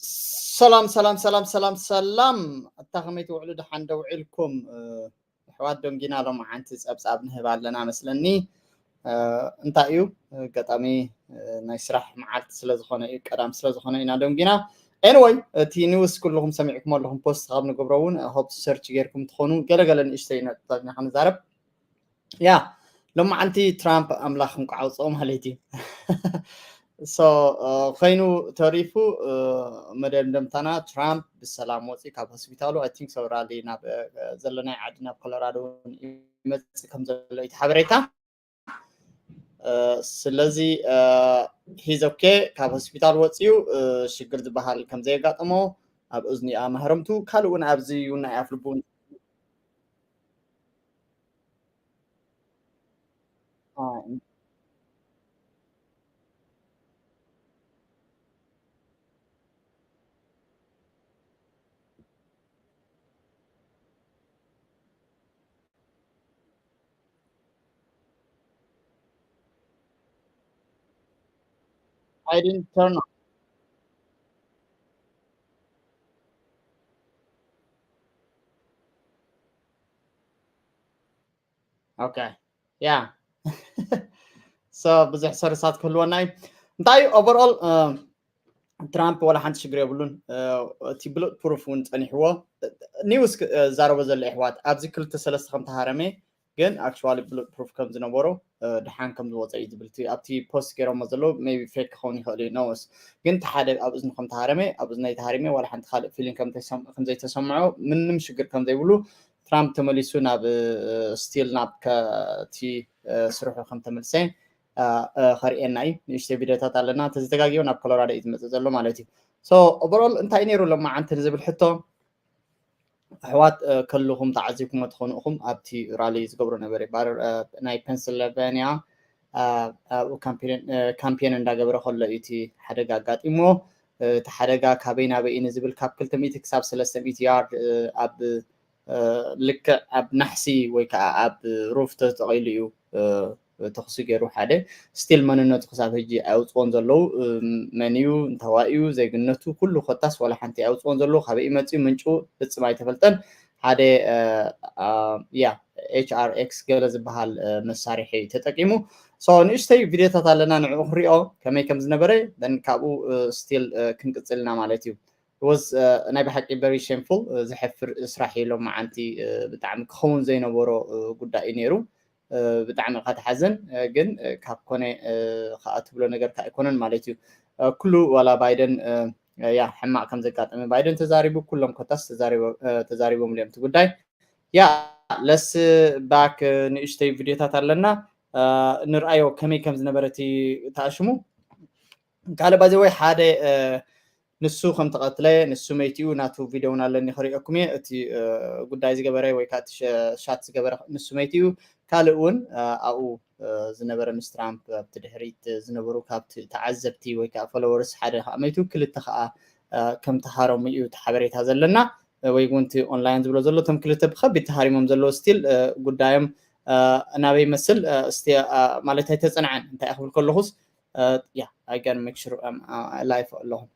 ሰላም ሰላም ሰላም ሰላም ሰላም። እታ ከመይ ትውዕሉ? ደሓን ደውዒልኩም? ኣሕዋት ዶንጊና ሎማዓንቲ ጸብጻብ ንህብ ኣለና መስለኒ። እንታይ እዩ? ኣጋጣሚ ናይ ስራሕ መዓልቲ ስለ ዝኾነ እዩ፣ ቀዳም ስለ ዝኾነ ኢና ዶንጊና። Anyway፣ እቲ ኒውስ ኩልኹም ሰሚዕኩም ኣለኹም፣ ፖስት ካብ ንገብሮ እውን ሆፕ ሰርች ጌርኩም ትኾኑ። ገለገለ ንእሽተይ ነጥብታት ኢና ክንዛረብ። ያ ሎማዓንቲ ትራምፕ ኣምላኽ እንቋዕ ኣውፅኦ ማለት እዩ። ሶ ኮይኑ ተሪፉ፣ መደምደምታና ትራምፕ ብሰላም ወፂኡ ካብ ሆስፒታሉ። I think so ራሊ ናብ ዘለናይ ዓዲ ናብ ኮሎራዶ እውን ይመፅእ ከም ዘሎ እቲ ሓበሬታ። ስለዚ he's okay፣ ካብ ሆስፒታል ወፂኡ ሽግር ዝበሃል ከም ዘየጋጠሞ ኣብ እዝኒ ኣማህረምቱ ካልእ እውን ኣብዚ እውን ናይ ኣፍ ልቡ እውን I didn't turn on. Okay. Yeah. So ብዙሕ ሰርሳት ክህልወና እዩ። እንታይ እዩ? Overall ትራምፕ ዋላ ሓንቲ ሽግር የብሉን። እቲ ብሉት ፕሩፍ እውን ጸኒሕዎ። ኒውስ ዛረቦ ዘሎ ኣሕዋት ኣብዚ ክልተ ሰለስተ ከም ተሃረመ፣ ግን actually ብሉት ፕሩፍ ከም ዝነበሮ ድሓን ከም ዝወፀ እዩ ዝብል። ኣብቲ ፖስት ገይሮሞ ዘለዉ maybe ፌክ ክኸውን ይኽእል እዩ፣ ኖስ ግን እቲ ሓደ ኣብ እዝኑ ከም ተሃረመ፣ ኣብ እዝነይ ተሃሪመ ዋላ ሓንቲ ካልእ ፊሊንግ ከም ዘይተሰምዖ፣ ምንም ሽግር ከም ዘይብሉ ትራምፕ ተመሊሱ ናብ ስቲል ናብ ከቲ ስርሑ ከም ተመልሰ ከርእየና እዩ። ንእሽተይ ቪዲዮታት ኣለና። እንተዘይተጋግዮ ናብ ኮሎራዶ እዩ ዝመፅእ ዘሎ ማለት እዩ። So overall እንታይ ነይሩ ሎማዓንቲ ንዝብል ሕቶ ኣሕዋት ከልኹም ተዓዚብኩሞ ትኾኑ ኢኹም። ኣብቲ ራሊ ዝገብሮ ነበረ ባር ናይ ፔንስልቫኒያ ኣብኡ ካምፔን እንዳገበረ ከሎ እዩ እቲ ሓደጋ ኣጋጢሞ። እቲ ሓደጋ ካበይ ናበይ እዩ ንዝብል ካብ ክልተ ሚእቲ ክሳብ ሰለስተ ሚእቲ ያርድ ኣብ ልክዕ ኣብ ናሕሲ ወይ ከዓ ኣብ ሩፍ ተጠቒሉ እዩ ተኽሲ ገይሩ ሓደ ስቲል መንነቱ ክሳብ ሕጂ ኣውፅዎን ዘለዉ። መን እዩ፣ እንታዋይ እዩ፣ ዜግነቱ ኩሉ ኮታስ ዋላ ሓንቲ ኣውፅዎን ዘለዉ። ካበይ መፅኡ ምንጩ ፍፅም ኣይተፈልጠን። ሓደ ያ ኤች ኣር ኤክስ ገለ ዝበሃል መሳርሒ ተጠቂሙ። So ንእሽተይ ቪዲዮታት ኣለና፣ ንዕኡ ክንሪኦ ከመይ ከም ዝነበረ፣ ካብኡ ስቲል ክንቅፅልና ማለት እዩ። ወዝ ናይ ብሓቂ very shameful፣ ዘሕፍር ስራሕ ኢሎም መዓንቲ ብጣዕሚ ክኸውን ዘይነበሮ ጉዳይ እዩ ነይሩ። ብጣዕሚ ኢኻ ትሓዝን፣ ግን ካብ ኮነ ከዓ ትብሎ ነገር ከዓ ኣይኮነን ማለት እዩ። ኩሉ ዋላ ባይደን ያ ሕማቕ ከም ዘጋጠመ ባይደን ተዛሪቡ፣ ኩሎም ኮታስ ተዛሪቦም እዮም እቲ ጉዳይ። ያ ለስ ባክ ንእሽተይ ቪዲዮታት ኣለና፣ ንርኣዮ ከመይ ከም ዝነበረ እቲ ተኣሽሙ። ካልእ ባይዘወይ ሓደ ንሱ ከም ተቐትለ፣ ንሱ መይትኡ ናቱ ቪድዮ እውን ኣለኒ ክርእየኩም እየ። እቲ ጉዳይ ዝገበረ ወይ ከዓ እቲ ሻት ዝገበረ ንሱ መይትኡ። ካልእ እውን ኣብኡ ዝነበረ ምስ ትራምፕ ኣብቲ ድሕሪት ዝነበሩ ካብቲ ተዓዘብቲ ወይ ከዓ ፎሎወርስ ሓደ ከዓ መይቱ፣ ክልተ ከዓ ከም ተሃረሙ እዩ እቲ ሓበሬታ ዘለና። ወይ እውን እቲ ኦንላይን ዝብሎ ዘሎ እቶም ክልተ ብከቢድ ተሃሪሞም ዘለዎ ስቲል ጉዳዮም ናበይ ይመስል እስቲ ማለት ኣይተፀንዐን። እንታይ ክብል ከለኹስ ያ I gotta make sure I'm live ኣለኹም።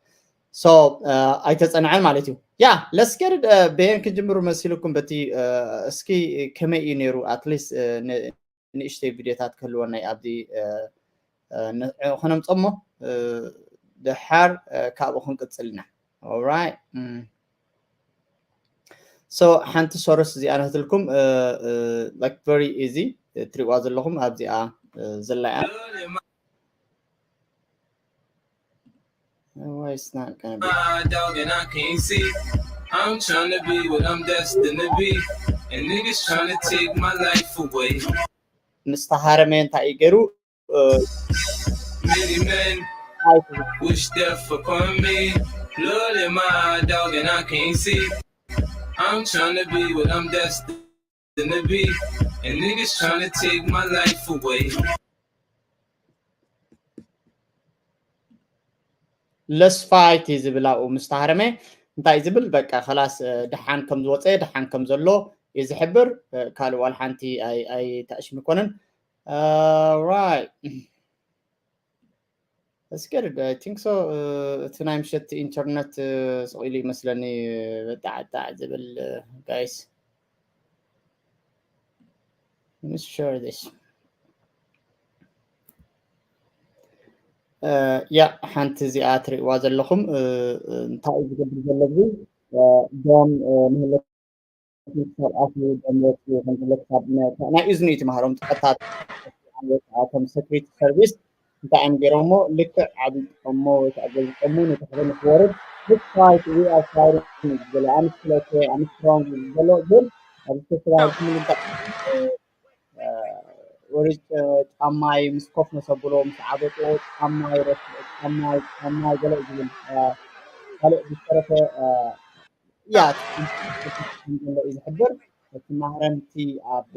So ኣይተፀንዐን ማለት እዩ። ያ let's get it። በየን ክንጅምሩ መሲልኩም በቲ እስኪ ከመይ እዩ ነይሩ? At least ንእሽተይ ቪድዮታት ክህልወና እዩ ኣብዚ ንዕኡ ከነምፀሞ ድሓር ካብኡ ክንቅፅል ኢና። Alright. So ሓንቲ ሶርስ እዚኣ ነህትልኩም like very easy ትሪእዋ ዘለኹም ኣብዚኣ ዘላ እያ። Why it's not gonna be? My dog and I can't see. I'm trying to be what I'm destined to be. And niggas trying to take my life away. ምስ ተሃረመ እንታይ እዩ ገይሩ? Many men wish death upon me. Lord, in my dog and I can't see. I'm trying to be what I'm destined to be. And niggas trying to take my life away. Let's fight እዩ ዝብል ኣብኡ ምስ ተሃረመ። እንታይ እዩ ዝብል? በቃ ከላስ ድሓን ከም ዝወፀ ድሓን ከም ዘሎ እዩ ዝሕብር። ካልእ ዋላ ሓንቲ ኣይተኣሽም ይኮነን። Right. That's good. I think so. እቲ ናይ ምሸት ኢንተርነት ስቕ ኢሉ ይመስለኒ። በጣዕ ጣዕ ዝብል guys. Let's share this. ያ ሓንቲ እዚኣ ትርእይዋ ዘለኹም እንታይ እዩ ዝገብር ዘሎ? ደም መህለኪ ክሳብ ኣፍ ደም ወፂኡ ከም ዘሎ ክሳብ ናይ እዝኑ እዩ ትምሃሮም። ጥቀታት ከም security service እንታይ እዮም ገይሮሞ? ልክዕ ዓቢጦሞ ወይ ከዓ ገልጦሞ ንታሕቲ ንክወርድ ልክት we are fighting ዝበለ ኣምስለተ ኣምስትሮንግ ዘሎ ግን ኣብዚ ፌስቲቫል ክምልንታ ወሪ ጫማይ ምስ ኮፍ መሰብሎ ምስ ዓበጦ ጫማይ ረስ ጫማይ ጫማይ ገለ ዝብል ካልእ ዝተረፈ ያ ዘሎ እዩ ዝሕብር። እቲ ማህረምቲ ኣብ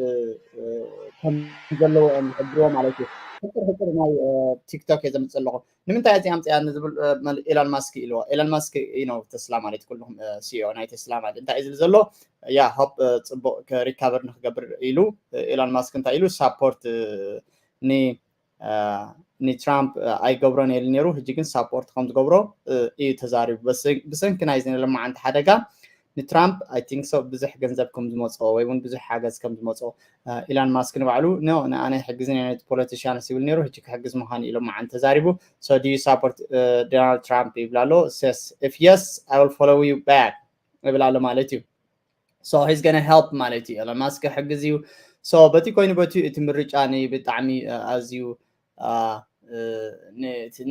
ከም ዘለዎ እዮም ዝሕብርዎ ማለት እዩ። ሕፅር ሕፅር ናይ ቲክቶክ እየ ዘምፅእ ኣለኹ። ንምንታይ እዚ ኣምፅያ ንዝብል ኢላን ማስክ ኢልዎ። ኢላን ማስክ ነው ተስላ ማለት ኩልኩም ሲኦ ናይ ተስላ ማለት እንታይ እዩ ዝብል ዘሎ? ያ ሆፕ ፅቡቅ ሪካቨር ንክገብር ኢሉ ኢላን ማስክ እንታይ ኢሉ ሳፖርት ን ንትራምፕ ኣይገብሮን የል ነይሩ። ሕጂ ግን ሳፖርት ከም ዝገብሮ እዩ ተዛሪቡ። ብሰንኪ ናይዚ ለማዓንቲ ሓደጋ ንትራምፕ I think so ብዙሕ ገንዘብ ከም ዝመፅኦ ወይ እውን ብዙሕ ሓገዝ ከም ዝመፅኦ ኢላን ማስክ ንባዕሉ ኖ ንኣነ ሕግዝን ነቲ ፖለቲሽያን ሲብል ነይሩ። ሕጂ ክሕግዝ ምዃኑ እዩ ለማዓንቲ ተዛሪቡ። So do you support Donald Trump ይብል ኣሎ። Says if yes I will follow you back ይብል ኣሎ ማለት እዩ። So he's gonna help ማለት እዩ። ኤሎን ማስክ ክሕግዝ እዩ። So በቲ ኮይኑ በቲ እቲ ምርጫ ብጣዕሚ ኣዝዩ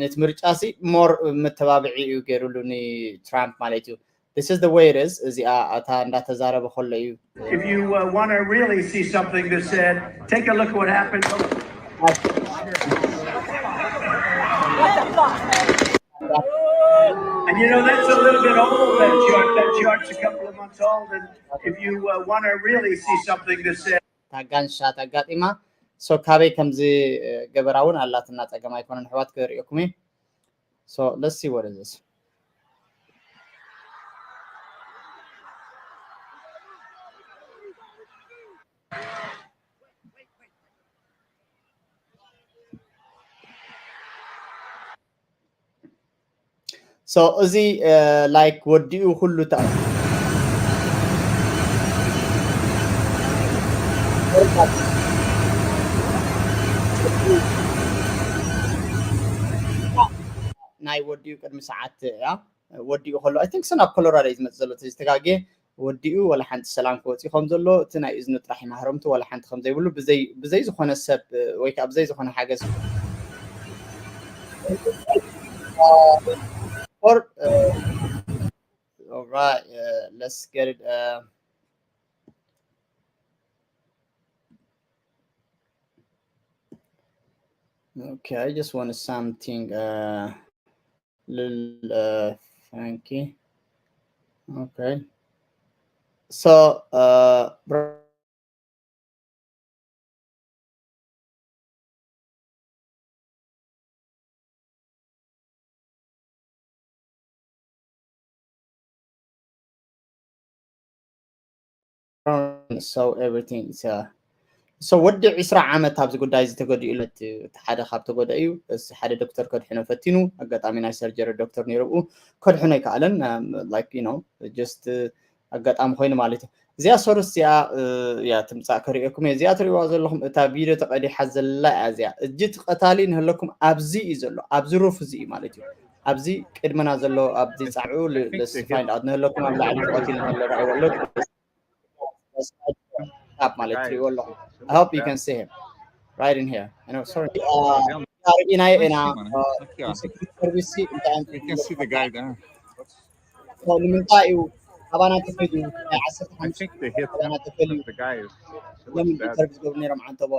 ነቲ ምርጫ ሲ more መተባብዒ እዩ ገይሩሉ ንትራምፕ ማለት እዩ። This is the way it is። እዚኣ እታ እንዳተዛረበ ከሎ እዩ። If you uh, want to really see something that said, take a look at what happened. And you know, that's a little bit old, that chart. That chart's a couple of months old. And if you uh, want to really see something that said, ታጋንሻ ተጋጢማ so ካበይ ከምዚ ገበራ እውን ኣላትና ጸገም ኣይኮነን ኣሕዋት ክርእየኩም እዩ። So let's see what is this. So እዚ like ወዲኡ ኩሉ ታ ናይ ወዲኡ ቅድሚ ሰዓት እያ ወዲኡ ከሎ I think so ናብ ኮሎራዶ እዩ ዝመፅእ ዘሎ ተዝተጋግየ ወዲኡ ዋላ ሓንቲ ሰላም ክወፅእ ከም ዘሎ እቲ ናይ እዝኑ ጥራሕ ይማህረምቱ ዋላ ሓንቲ ከም ዘይብሉ ብዘይ ዝኾነ ሰብ ወይ ከዓ ብዘይ ዝኾነ ሓገዝ or uh, all right uh, let's get it uh, okay I just want something uh, little uh, funky okay so uh so everything is uh, so ወዲ ዒስራ ዓመት ኣብዚ ጉዳይ እዚ ተገዲኡ እቲ ሓደ ካብ ተጎደ እዩ። እዚ ሓደ ዶክተር ከድሕኖ ፈቲኑ ኣጋጣሚ ናይ ሰርጀሪ ዶክተር ነይሩ ብኡ ከድሕኖ ኣይከኣለን። Like you know just ኣጋጣሚ ኮይኑ ማለት እዩ። እዚኣ ሶርስ እዚኣ እያ ትምፃእ ከርእየኩም እየ። እዚኣ ትርእይዋ ዘለኹም እታ ቪድዮ ተቐዲሓ ዘላ እያ። እዚኣ እጅ እቲ ቀታሊ ንህለኩም ኣብዚ እዩ ዘሎ፣ ኣብዚ ሩፍ እዚ እዩ ማለት እዩ። ኣብዚ ቅድመና ዘሎ ኣብዚ ፃዕኡ let's find out ንህለኩም ኣብ ላዕሊ ተቐቲሉ ንህሎ ርኣይዎ ኣሎ። ማለት ትርእይዎ ኣለኹም። I hope you can see him right in here. I know, sorry. ርኢናዮ ኢና። ሰርቪስ እንታይ ንምንታይ እዩ ኣባና ተፈልዩ ናይ ዓሰርተ ሓሙሽተ ኣባና ተፈልዩ ሰርቪስ ገብሩ ነይሮም ዓንተቦ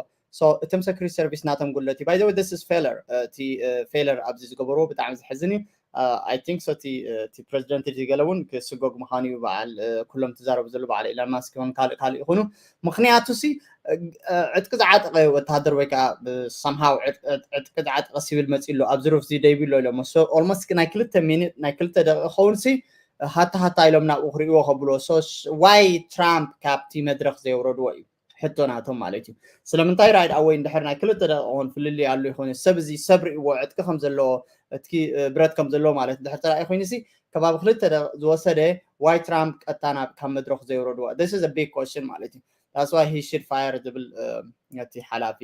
እቶም ሰክሪት ሰርቪስ ናቶም ጉለት እዩ። By the way this is failure እቲ failure ኣብዚ ዝገበርዎ ብጣዕሚ ዝሕዝን እዩ። I think so እቲ ፕሬዚደንት እዚ ገለ እውን ክስጎግ ምዃኑ እዩ በዓል ኩሎም ትዛረቡ ዘሎ በዓል ኢላን ማስክ ይኹን ካልእ ካልእ ይኹኑ ምክንያቱ ሲ ዕጥቂ ዝዓጠቐ ወተሃደር ወይ ከዓ somehow ዕጥቂ ዝዓጠቐ ሲቪል መፂ ኣሎ ኣብዚ ሩፍ እዚ ደይቡ ኣሎ ኢሎም almost ናይ ክልተ ሚኒት ናይ ክልተ ደቂ ከውን ሲ ሃታ ሃታ ኢሎም ናብኡ ክርእዎ ከብሎ why ትራምፕ ካብቲ መድረክ ዘየውረድዎ እዩ ሕቶ ናቶም ማለት እዩ። ስለምንታይ right away እንድሕር ናይ ክልተ ደቂቕ እውን ፍልልይ ኣሎ ይኾነ ሰብ እዚ ሰብ ርእዎ ዕጥቂ ከም ዘለዎ እቲ ብረት ከም ዘለዎ ማለት ድሕር ተራእዩ ኮይኑ ሲ ከባቢ ክልተ ዝወሰደ ዋይ ትራምፕ ቀጥታ ናብ ካብ መድረክ ዘይወረድዋ? This is a big question ማለት እዩ። That's why he should fire ዝብል ነቲ ሓላፊ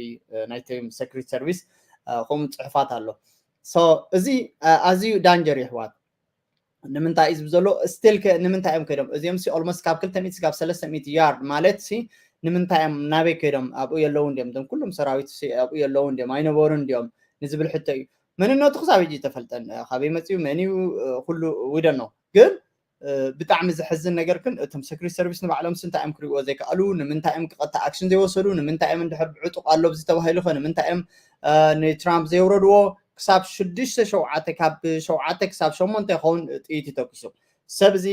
ናይቶም secret service ከምኡ ፅሑፋት ኣሎ። So እዚ ኣዝዩ ዳንጀር ይሕዋት። ንምንታይ እዩ ዝብል ዘሎ? ስቲል ከ ንምንታይ እዮም ከይዶም እዚኦም ሲ ኦልሞስት ካብ ክልተ ሚእቲ ካብ ሰለስተ ሚእቲ ያርድ ማለት ሲ ንምንታይ እዮም ናበይ ከይዶም? ኣብኡ የለውን ድዮም እቶም ኩሎም ሰራዊት ሲ ኣብኡ የለውን ድዮም ኣይነበሩን ድዮም ንዝብል ሕቶ እዩ። መንነቱ ክሳብ ሕጂ ተፈልጠን ካበይ መፅኡ መን እዩ ኩሉ ዊደን ነው ግን ብጣዕሚ ዘሕዝን ነገር ግን እቶም secret service ንባዕሎም ሲ እንታይ እዮም ክሪእዎ ዘይከኣሉ ንምንታይ እዮም ክቐጥታ ኣክሽን ዘይወሰዱ ንምንታይ እዮም እንድሕር ብዕጡቕ ኣሎ ብዚ ተባሂሉ ከ ንምንታይ እዮም ንትራምፕ ዘየውረድዎ? ክሳብ ሽዱሽተ ሸውዓተ ካብ ሸውዓተ ክሳብ ሸሞንተ ይኸውን ጥይት ይተኩሱ። ሰብ እዚ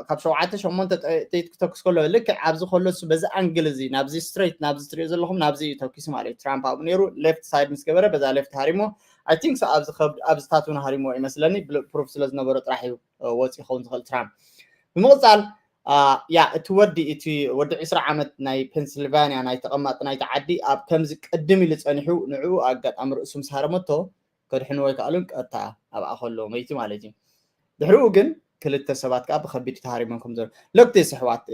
ካብ ሸውዓተ ሸሞንተ ጥይት ክተኩስ ከሎ ልክዕ ኣብዚ ከሎ እሱ በዚ ኣንግል እዚ ናብዚ ስትሬት ናብዚ ትሪኦ ዘለኹም ናብዚ እዩ ተኩሱ ማለት እዩ። ትራምፕ ኣብኡ ነይሩ ሌፍት ሳይድ ምስ ገበረ በዛ ሌፍት ሃሪሞ I think so ኣብዚ ከብድ ኣብዚ ታቱን ሃሪሞ ይመስለኒ ፕሩፍ ስለ ዝነበሮ ጥራሕ እዩ ወፂ ክኸውን ዝኽእል ትራምፕ። ብምቕፃል ያ እቲ ወዲ እቲ ወዲ ዕስራ ዓመት ናይ ፔንስልቫንያ ናይ ተቐማጢ ናይቲ ዓዲ ኣብ ከምዚ ቅድም ኢሉ ፀኒሑ ንዕኡ ኣጋጣሚ ርእሱ ምስ ሃረመቶ ከድሕንዎ ኣይከኣሉን ቀጥታ ኣብኣ ከሎ መይቲ ማለት እዩ። ድሕሪኡ ግን ክልተ ሰባት ከዓ ብከቢድ ተሃሪሞም ከም ዘሎ ለክቴ ስሕዋት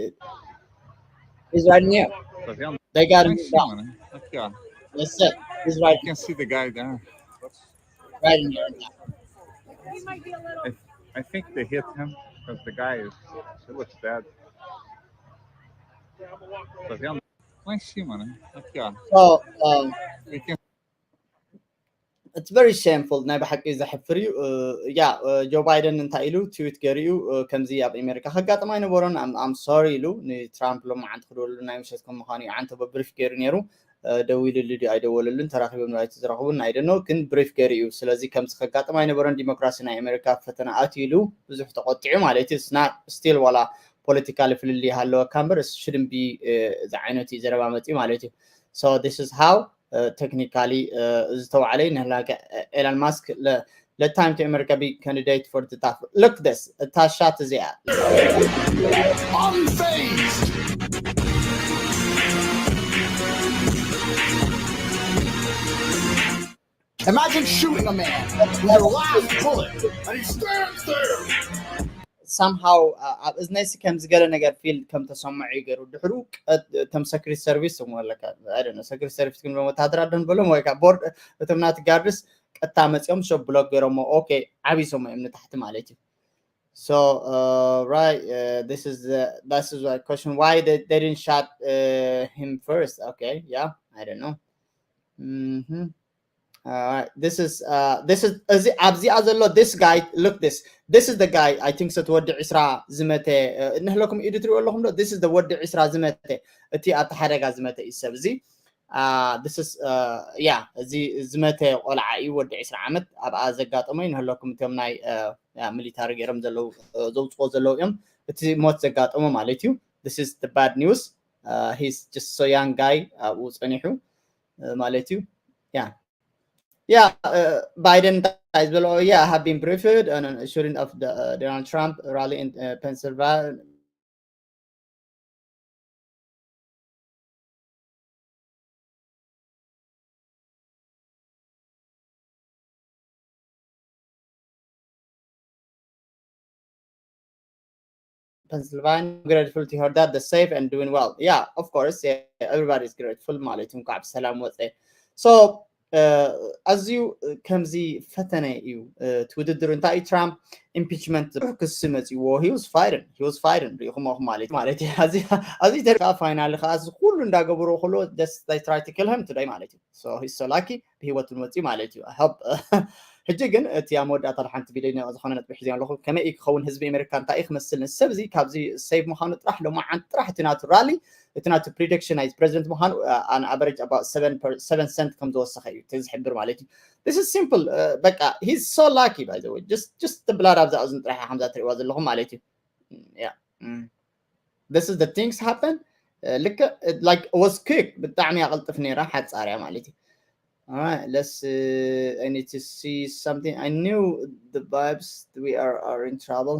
Israel near. They got him. Yes, sir. Israel. You can see the guy there. Right in there. I, I think they hit him because the guy is, he looks dead. Tá vendo? Lá em cima, né? Aqui, ó. So, um, it's very shameful ናይ ብሓቂ ዘሕፍር እዩ። ያ ጆ ባይደን እንታይ ኢሉ ትዊት ገይሩ እዩ ከምዚ ኣብ ኣሜሪካ ከጋጥም ኣይነበሮን ኣም ሶሪ ኢሉ ንትራምፕ ሎማዓንቲ ክደወሉ ናይ ምሸት ከም ምዃኑ እዩ ዓንተ ብሪፍ ገይሩ ነይሩ። ደዊልሉ ድዩ ኣይደወለሉን ተራኺቦም ኣይተዝረኽቡን ኣይደኖ ግን ብሪፍ ገይሩ እዩ። ስለዚ ከምዚ ከጋጥም ኣይነበሮን ዲሞክራሲ ናይ ኣሜሪካ ፈተና ኣትዩ ኢሉ ብዙሕ ተቆጢዑ ማለት እዩ። ስና ስቲል ዋላ ፖለቲካል ፍልልይ ሃለወካ እምበር ሽድንቢ እዚ ዓይነት እዩ ዘረባ መፅኡ ማለት እዩ። So this is how technically ዝተባዕለ ነላገ ኤላን ማስክ let time to America be candidate for the top. Look this እታ ሻት እዚኣ Unfazed. Imagine shooting a man with your last bullet and he stands there. Somehow ኣብ እዝነይሲ ከምዚ ገለ ነገር ፊል ከም ተሰምዖ እዩ ገይሩ ድሕሩ እቶም secret service ለ secret service ግን ወታደራ ደን በሎም ወይ ቦርድ እቶም ናቲ ጋርድስ ቀጥታ መፂኦም ሸ ብሎክ ገይሮሞ ኦኬ ዓቢሶሞ እዮም ንታሕቲ ማለት እዩ። So uh, right uh, this is the this is a question why they, they didn't shot uh, him first. Okay, yeah, I don't know. Mm-hmm. Alright, this is uh, this is እዚ ኣብዚኣ ዘሎ this guy, look this, this is the guy I think ሰት ወዲ ዕስራ ዝመተ ንህለኩም ኢዱ ትሪእዎ ኣለኹም ዶ? This is the ወዲ ዕስራ ዝመተ እቲ ኣብቲ ሓደጋ ዝመተ እዩ ሰብ እዚ this is yeah እዚ ዝመተ ቆልዓ እዩ ወዲ ዕስራ ዓመት ኣብኣ ዘጋጠሞ እዩ ንህለኩም እቶም ናይ ሚሊታሪ ገይሮም ዘለዉ ዘውፅዎ ዘለዉ እዮም እቲ ሞት ዘጋጠሞ ማለት እዩ። This is the bad news. He's just so young guy ኣብኡ ፀኒሑ ማለት እዩ። Yeah. Yeah, uh, Biden is below. Yeah, have been briefed on an shooting of the uh, Donald Trump rally in uh, Pennsylvania. Pennsylvania, grateful to hear that the safe and doing well. Yeah, of course, yeah, everybody is grateful ማለት እንኳዕ ብሰላም ወፀ። So ኣዝዩ ከምዚ ፈተነ እዩ እቲ ውድድር። እንታይ እዩ ትራምፕ ኢምፒችመንት ክሲ መፅዎ he was fighting, he was fighting ሪኢኹሞ ማለት ማለት ኣዝዩ ተሪካ ፋይናል ከዓ እዚ ኩሉ እንዳገበሩ ክሎ just they try to kill him today ማለት እዩ። So he's so lucky ብሂወቱ ንወፂ ማለት እዩ። ሕጂ ግን እቲ ኣብ መወዳእታ ሓንቲ ቢልዮን ዝኾነ ነጥቢ ሒዘ ኣለኹ። ከመይ እዩ ክኸውን ህዝቢ ኣሜሪካ እንታይ እዩ ክመስል ንሰብ እዚ ካብዚ ሴቭ ምዃኑ ጥራሕ ሎማዓንቲ ጥራሕ እቲ ናቱ ራሊ እቲ ናቱ ፕሪዲክሽን ናይ ፕሬዚደንት ምዃኑ ኣን ኣቨሬጅ ኣባውት ሰቨን ሰንት ከም ዝወሰኸ እዩ እቲ ዝሕብር ማለት እዩ። This is simple በቃ he's so lucky by the way just just ብላድ ኣብዛ እዝን ጥራሕ ከምዛ ትሪእዋ ዘለኹም ማለት እዩ። Yeah. This is the things happen ልክ like was quick ብጣዕሚ ኣቐልጥፍ ነይራ ሓፃርያ ማለት እዩ። All right, let's uh, I need to see something. I knew the vibes we are are in trouble.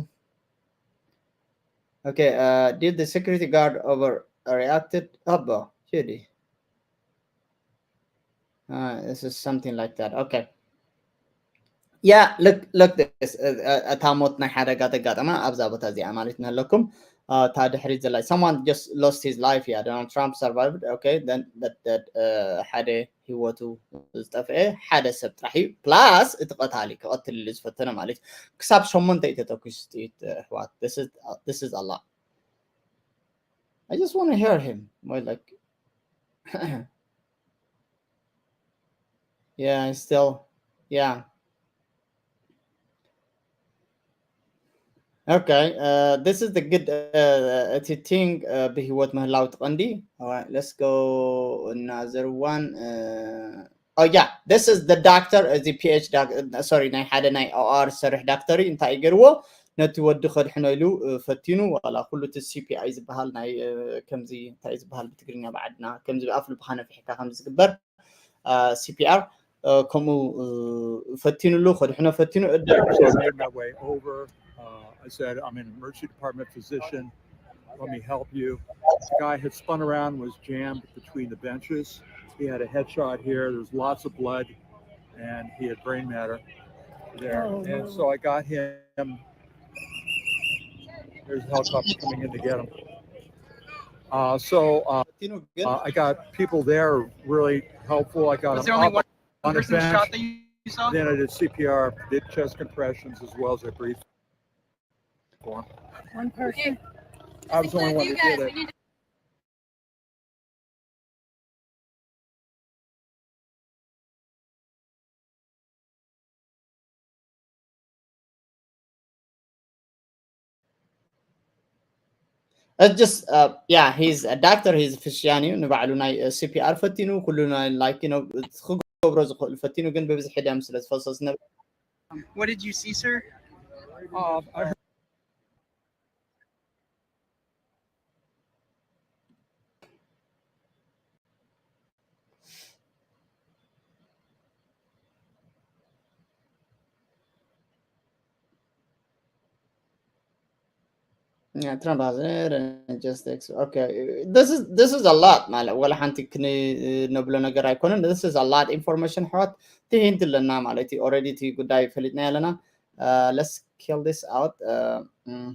Okay, uh, did the security guard overreacted? Abba, Judy. Uh, this is something like that. Okay. Yeah, look, look this. እታ ሞት ናይ ሓደጋ ተጋጠማ ኣብዛ ቦታ እዚኣ ማለት ንህለኩም። እታ ድሕሪት ዘላ someone just lost his life. Yeah, Donald Trump survived. Okay, then that that ሓደ ህይወቱ ዝጠፍአ ሓደ ሰብ ጥራሕ እዩ። Plus እቲ ቀታሊ ክቐትል ዝፈተነ ማለት እዩ። ክሳብ ሸሞንተ እዩ ተተኩስ ጥይት ኣሕዋት። This is a lot. I just want to hear him. Well, like, yeah, still, yeah. Okay, uh, this is the good uh, እቲ thing uh, ብህይወት ምህላው ትቐንዲ. All right, let's go another one. Uh, oh yeah, this is the doctor እዚ PH sorry ናይ ሓደ ናይ OR ዝሰርሕ ዳክተር እዩ። እንታይ እዩ ገይርዎ? ነቲ ወዲ ከድሕኖ ኢሉ ፈቲኑ ዋላ ኩሉ እቲ CPI ዝበሃል ናይ ከምዚ እንታይ ዝበሃል ብትግርኛ ብዓድና ከምዚ ብኣፍ ልብኻ ነፊሕካ ከምዚ ዝግበር CPR ከምኡ ፈቲኑሉ ከድሕኖ ፈቲኑ እደ So I made my way over. Uh, I said, I'm an emergency department physician. Let me help you. The guy had spun around, was jammed between the benches. He had a headshot here. There's lots of blood, and he had brain matter there. Oh, and no. So I got him. There's a helicopter coming in to get him. Uh, so uh, ፈቲኑ ግን uh, I got people there really helpful. I got Was him there only up one on the person bench. Shot that you saw? Then I did CPR, did chest compressions as well as I breathed for him. One person. I was the only one that did it. It's just uh, yeah, he's a doctor, he's a physician እዩ። ንባዕሉ ናይ CPR ፈቲኑ ኩሉ ናይ like you know ክገብሮ ዝኽእል ፈቲኑ ግን ብብዝሒ ደም ስለ ዝፈሶ ዝነበረ What did you see, sir? Uh, I heard Yeah, Trump has it and just ex- okay. This is this is a lot ማለት ወላ ሓንቲ ክንብሎ ነገር ኣይኮነን። This is a lot information ኣሕዋት ትሂንት ኣለና ማለት እዩ። Already እቲ ጉዳይ ፈሊጥና ኣለና። Uh, let's kill this out. Uh, mm.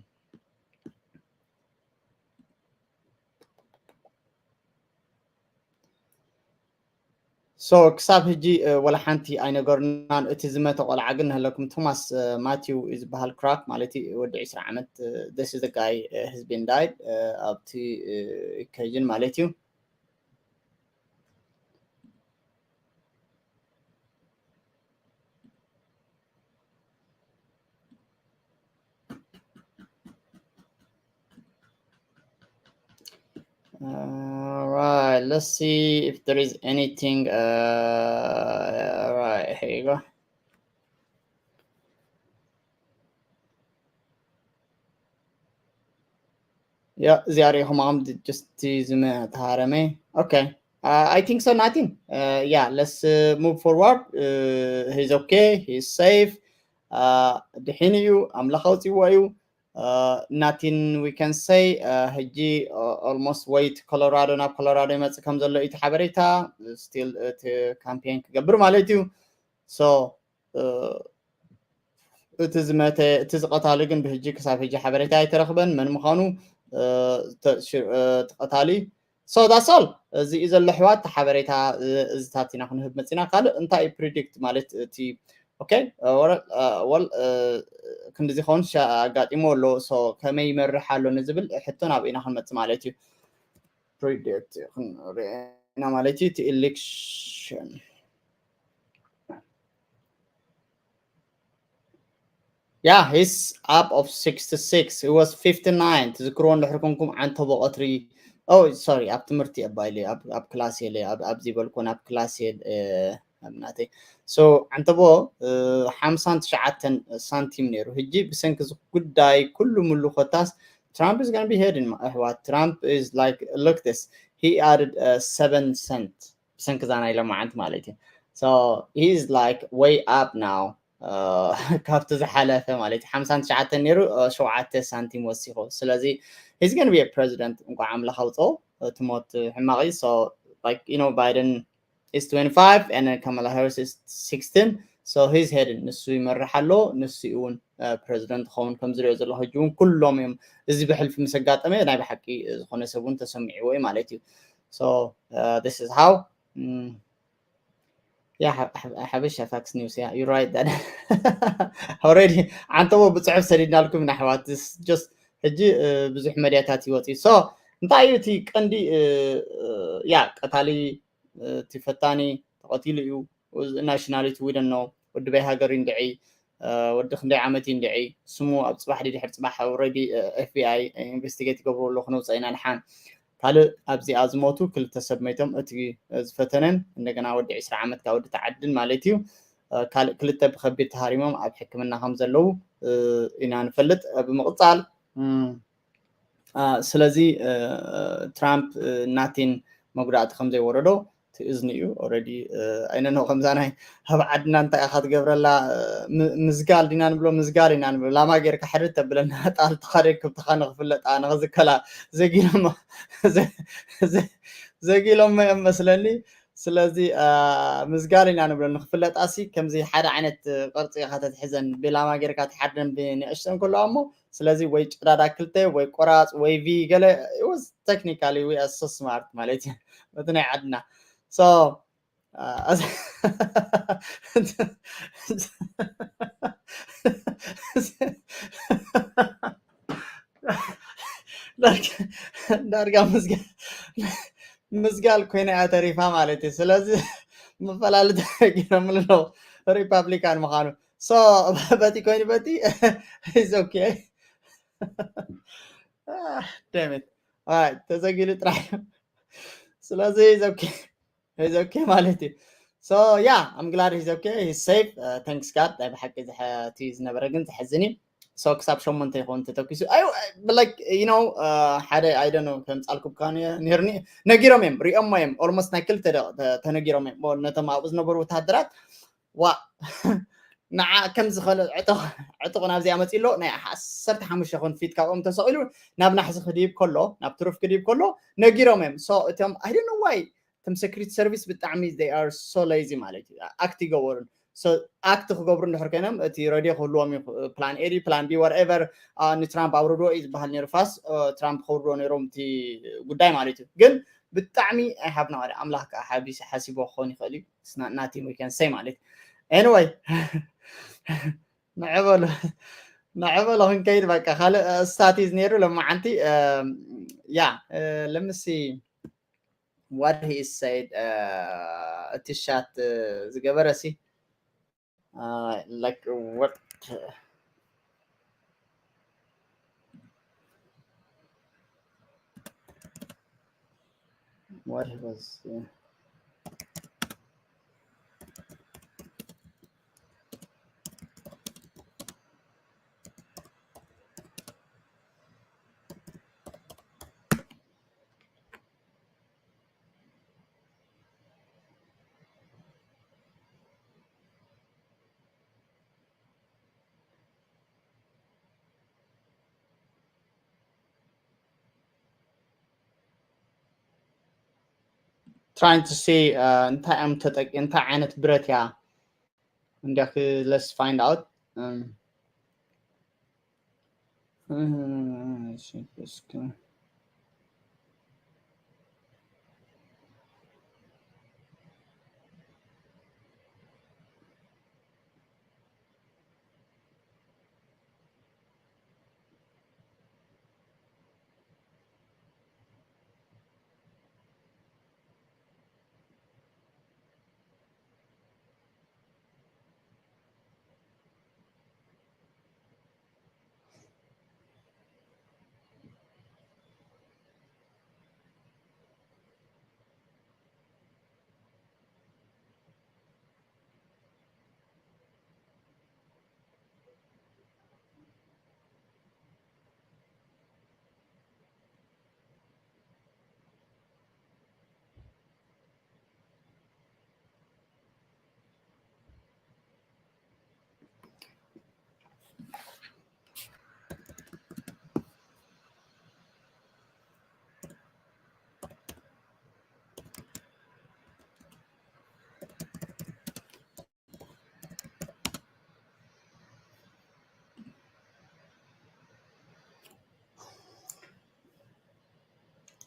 So ክሳብ ሕጂ ወላ ሓንቲ ኣይነገሩናን። እቲ ዝመተ ቆልዓ ግን ንህለኩም ቶማስ ማቲው ዝበሃል ክራክ ማለት እዩ ወዲ ዕስራ ዓመት this is the guy has been died ኣብቲ occasion ማለት እዩ። All right, let's see if there is anything. Uh, all right, here you go. Yeah, እዚኣ ሪኢኹም ኣም just ዝመ ተሃረመ። Okay. Uh, I think so, nothing. Uh, yeah, let's uh, move forward. Uh, he's okay. He's safe. Uh, ድሒን እዩ። ኣምላኽ ኣውፅዎ እዩ። Uh, nothing we can say. Uh, ሕጂ uh, almost ወይ ኮሎራዶ ናብ ኮሎራዶ ይመፅእ ከም ዘሎ እዩ እቲ ሓበሬታ። Still እቲ ካምፔን ክገብር ማለት እዩ። So uh, እቲ ዝመተ እቲ ዝቐታሉ ግን ብሕጂ ክሳብ ሕጂ ሓበሬታ ኣይተረኽበን መን ምዃኑ። እቲ ቀታሊ so that's all። እዚ እዩ ዘሎ ኣሕዋት ሓበሬታ እዚታት ኢና ክንህብ መፂና። ካልእ እንታይ እዩ predict ማለት እቲ okay well ክንዲ ዝኸውን ኣጋጢሞ ኣሎ። So ከመይ ይመርሕ ኣሎ ንዝብል ሕቶ ናብ ኢና ክንመፅእ ማለት እዩ። Predict ክንሪና ማለት እዩ እቲ election Yeah, he's up of sixty-six. He was fifty-nine. ትዝክርዎ እንድሕር ኮንኩም ዓንተቦ ቀትሪ oh sorry ኣብ ትምህርቲ እባ ኢለ ኣብ ክላስ የለ ኣብዚ በልኮን ኣብ ክላስ የለ ናተይ so ዓንተቦ ሓምሳን ትሽዓተን ሳንቲም ነይሩ። ሕጂ ብሰንኪ እዚ ጉዳይ ኩሉ ሙሉ ኮታስ Trump is gonna be heading ኣሕዋት። Trump is like look this he added seven cent ብሰንኪ እዛ ናይ ሎማዓንቲ ማለት እዩ። So he is like way up now ካብቲ ዝሓለፈ ማለት እዩ ሓምሳን ትሽዓተን ነይሩ ሸውዓተ ሳንቲም ወሲኹ። ስለዚ he's gonna be a president እንኳዕ ኣምላኽ ኣውፅኦ። እቲ ሞት ሕማቕ እዩ። So like you know Biden is twenty-five and then Kamala Harris is sixteen. So he's heading፣ ንሱ ይመርሕ ኣሎ። ንሱ እውን ፕረዚደንት ክኸውን ከም ዝሪኦ ዘለኹ ሕጂ እውን ኩሎም እዮም። እዚ ብሕልፊ ምስ ኣጋጠመ ናይ ብሓቂ ዝኾነ ሰብ እውን ተሰሚዕዎ እዩ ማለት እዩ። So this is how. Yeah, ሓበሻ Fox News, yeah, you right that. Already ዓንተቦ ብፅሑፍ ሰዲድናልኩም ኢና ኣሕዋት። Just ሕጂ ብዙሕ መድያታት ይወፅእ። So እንታይ እዩ እቲ ቀንዲ? ያ ቀታሊ፣ እቲ ፈታኒ ተቐቲሉ እዩ። ናሽናሊቲ ዊደን ነው፣ ወዲ በይ ሃገር እንድዒ፣ ወዲ ክንደይ ዓመት እንድዒ፣ ስሙ ኣብ ፅባሕ ድሕር ፅባሕ already FBI ኢንቨስቲጌት ይገብሩ ኣለዉ፣ ክነውፅኦ ኢና ድሓን። ካልእ ኣብዚኣ ዝሞቱ ክልተ ሰብ መይቶም፣ እቲ ዝፈተነን እንደገና ወዲ ዕስራ ዓመት ካብ ወዲ ተዓድን ማለት እዩ። ካልእ ክልተ ብከቢድ ተሃሪሞም ኣብ ሕክምና ከም ዘለዉ ኢና ንፈልጥ። ብምቕፃል ስለዚ ትራምፕ ናቲን መጉዳእቲ ከም ዘይወረዶ ትእዝኒ እዩ። Already ኣይነኖ ከምዛ ናይ ኣብ ዓድና እንታይ ኢኻ ትገብረላ? ምዝጋል ዲና ንብሎ፣ ምዝጋል ኢና ንብሎ። ላማ ጌርካ ሕርድ ተብለና ጣል ተኻደግክብትኻ ንክፍለጥ ንክዝከላ ዘጊሎም ዘጊሎም እዮም መስለኒ። ስለዚ ምዝጋል ኢና ንብሎ። ንክፍለጣሲ ከምዚ ሓደ ዓይነት ቅርፂ ኢኻ ተትሕዘን፣ ብላማ ጌርካ ትሓርደን ብንእሽተን ከለዋ እሞ ስለዚ ወይ ጭዳዳ ክልተ ወይ ቆራፅ ወይ ቪ ገለ። It was technically we are so smart ማለት እዩ በቲ ናይ ዓድና። So ዳርጋ ምዝጋል ኮይና እያ ተሪፋ ማለት እዩ። ስለዚ መፈላለ ተረጊሮም ኣለዉ ሪፓብሊካን ምዃኑ። So በቲ ኮይኑ በቲ is okay። Damn it. ተዘጊሉ ጥራሕ እዩ። ስለዚ is okay ማለት እዩ። So yeah, I'm glad he's okay, he's safe. Thanks God. ናይ ብሓቂ እቲ ዝነበረ ግን ዘሕዝን እዩ። So ክሳብ ሸሞንተ ይኸውን ተተኪሱ። Like you know ሓደ I don't know ከምፃልኩም ካ ነርኒ ነጊሮም እዮም፣ ሪኦሞ እዮም። Almost ናይ ክልተ ተነጊሮም እዮም ነቶም ኣብኡ ዝነበሩ ወታደራት። ዋ ንዓ ከም ዝኸለ ዕጡቕ ናብዚኣ መፂ ኣሎ። ናይ ዓሰርተ ሓሙሽተ ኮንፊት ካብኦም ተሰቒሉ ናብ ናሕሲ ክድይብ ከሎ፣ ናብ ትሩፍ ክድይብ ከሎ ነጊሮም እዮም። So እቶም I don't know why እቶም security service ብጣዕሚ they are so lazy ማለት እዩ። ኣክት ይገበሩን ኣክት ክገብሩ እንድሕር ኮይኖም እቲ ረድዮ ክህልዎም እዩ። ፕላን ኤ ድዩ ፕላን ቢ whatever ንትራምፕ ኣውርድዎ እዩ ዝበሃል ነይሩ። ፋስ ትራምፕ ከውርድዎ ነይሮም እቲ ጉዳይ ማለት እዩ። ግን ብጣዕሚ ኣይሃብና ወደ ኣምላኽ ከዓ ሓቢሲ ሓሲቦ ክኸውን ይኽእል እዩ። ናቲን we can say ማለት እዩ። Anyway ንዕበሎ ንዕበሎ ክንከይድ በቃ። ካልእ ስታቲዝ ነይሩ ለማዓንቲ። ያ ለምሲ what he said እቲ ሻት ዝገበረ ሲ like what what he was trying to see እንታይ እዮም ተጠቂ እንታይ ዓይነት ብረት እያ እንዲያ let's find out።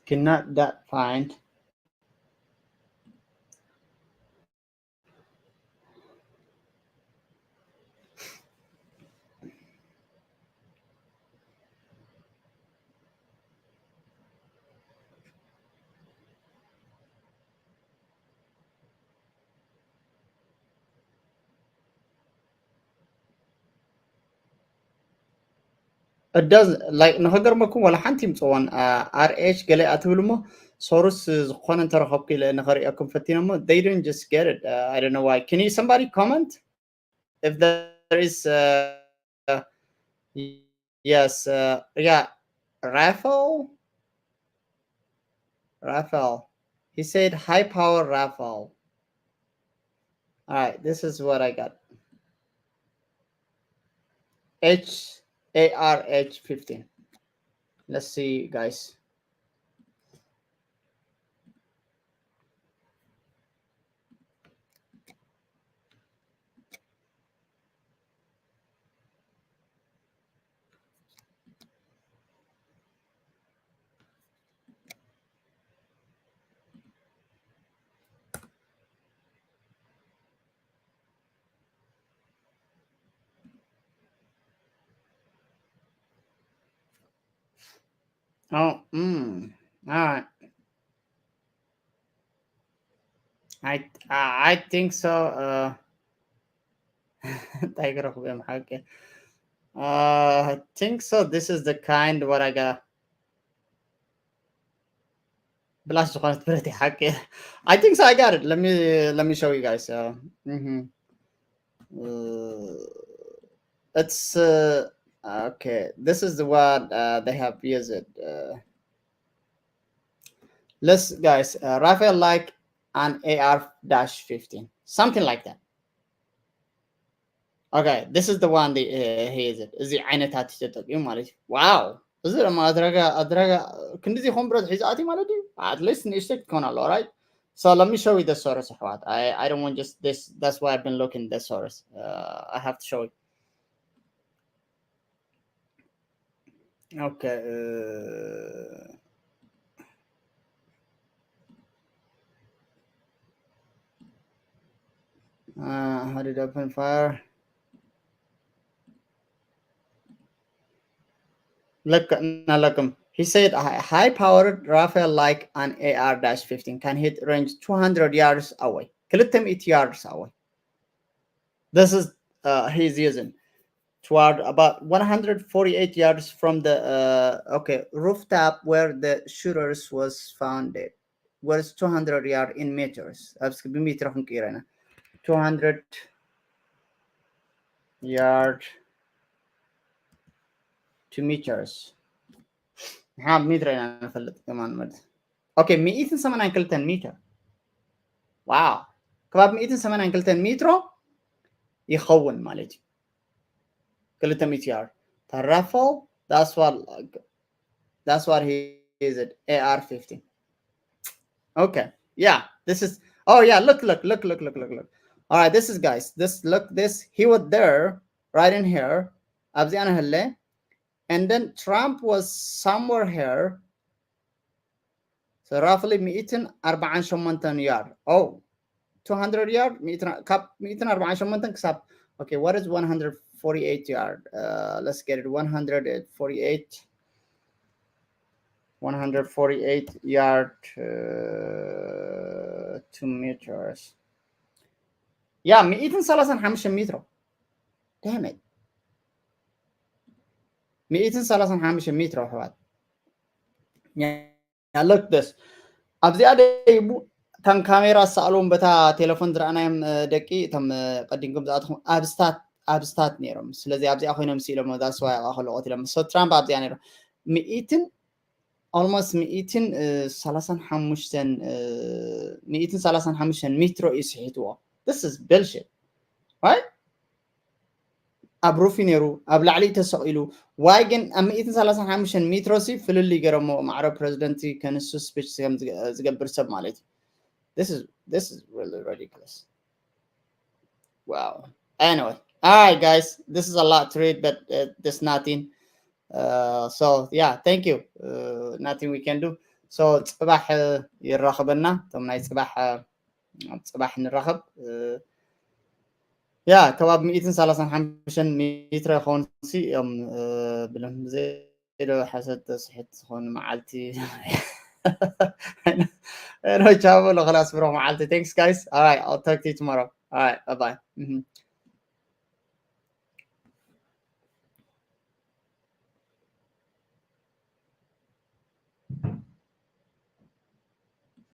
Cannot that find. It does, like, ንኸገርመኩም ዋላ ሓንቲ ይምፅወን። ኣርኤች ገለ ኣትብል እሞ ሶርስ ዝኾነ እንተረኸብኩ ኢለ ንኸርእየኩም ፈቲነ እሞ they didn't just get it. I don't know why. Can you somebody comment if there is? Uh, yes, uh, yeah, Rafael. Rafael. He said high power Rafael. All right, this is what I got. H A R H fifteen. Let's see, guys. Oh, mm. All right. I I think so. Uh, እንታይ ክረኽቡ እዮም ሓቂ? Uh, I think so. This is the kind what I got. ብላሽ ዝኾነት ብረት ሓቂ። I think so. I got it. Let me let me show you guys. Uh, mhm. Uh, it's uh, okay. This is the one uh, they have used. Uh, let's guys, uh, Rafael like an A R dash fifteen, something like that. Okay, this is the one the uh, he is it. እዚ ዓይነታት ተጠቂሙ ማለት እዩ። Wow. እዚ ድማ ኣድረጋ ኣድረጋ ክንዲዚ ይኾን ብረት ሒዛኣት ማለት እዩ። At least ንእሽተይ ክትኮን ኣለዎ, right? So let me show you the source ኣሕዋት. I I don't want just this. That's why I've been looking the source. Uh, I have to show you. Okay. Uh, uh, how did open fire? Look, now look him. He said high powered Rafael like an A R dash fifteen can hit range two hundred yards away. ክልተ ሚእቲ yards away. This is uh, he's using toward about one hundred forty-eight yards from the uh, okay rooftop where the shooters was found. Where's two hundred yard in meters? Abs ብሜትሮ ክንቀይሮ ኢና። Two hundred yard to meters. ንሓ ሜትሮ ኢና ንፈልጥ ከማን ማለት። Okay, ሚእትን ሰማንያን ክልተን ሜትር። Wow. ከባቢ ሚእትን ሰማንያን ክልተን ሜትሮ ይኸውን ማለት እዩ። ክልተ ሚእቲ yard። ተረፈው that's what that's what he is it A R fifteen. Okay. Yeah, this is oh yeah, look look look look look look look. All right, this is guys. This look this he was there right in here. ኣብዚ ኣነ ህለ and then Trump was somewhere here. So roughly ሚእትን ኣርባዓን ሸሞንተን yard. Oh, two hundred yard. ሚእትን ካብ ሚእትን ኣርባዓን ሸሞንተን ክሳብ okay, what is one hundred forty-eight yard? Uh, let's get it. One hundred forty-eight. One hundred forty-eight yard uh, to meters. Yeah, ሚእትን ሰላሳን ሓሙሽተ ሜትሮ. Damn it. ሚእትን ሰላሳን ሓሙሽተ ሜትሮ ኣሕዋት። Yeah, look this. ኣብዚኣ ደይቡ እቶም ካሜራ ዝሰኣልዎም በታ ቴሌፎን ዝረኣናዮም ደቂ እቶም ቀዲምኩም ዝኣትኹም ኣብስታት ኣብስታት ነይሮም። ስለዚ ኣብዚኣ ኮይኖም ስኢሎም that's why ኣኸለቆት ኢሎም። So ትራምፕ ኣብዚኣ ነይሮም። ሚእትን almost ሚእትን ሰላሳን ሓሙሽተን ሚእትን ሰላሳን ሓሙሽተን ሜትሮ እዩ ስሒትዎ። This is bullshit, right? ኣብ ሩፊ ነይሩ ኣብ ላዕሊ ተሰቒሉ ዋይ ግን ኣብ ሚእትን ሰላሳን ሓሙሽተን ሜትሮ ሲ ፍልልይ ገረሞ ማዕረ ፕረዚደንቲ ከንሱ ስፒች ዝገብር ሰብ ማለት እዩ። This is this is really ridiculous. Wow. Anyway, all right, guys, this is a lot to read, but uh, there's nothing. Uh, so yeah, thank you. Uh, nothing we can do. So ጽባሕ ይራኸበና። እቶም ናይ ጽባሕ ኣብ ጽባሕ ንራኸብ። ያ ከባብ ሚእትን ሰላሳን ሓሙሽተን ሜትሮ ይኸውን ሲ እዮም ብሎም ብዘይ ዶ ሓሰት ስሕት ዝኾኑ መዓልቲ። ቻው ሎ ኸላስ ብሮ መዓልቲ። Thanks guys. All right, I'll talk to you tomorrow. All right, bye bye.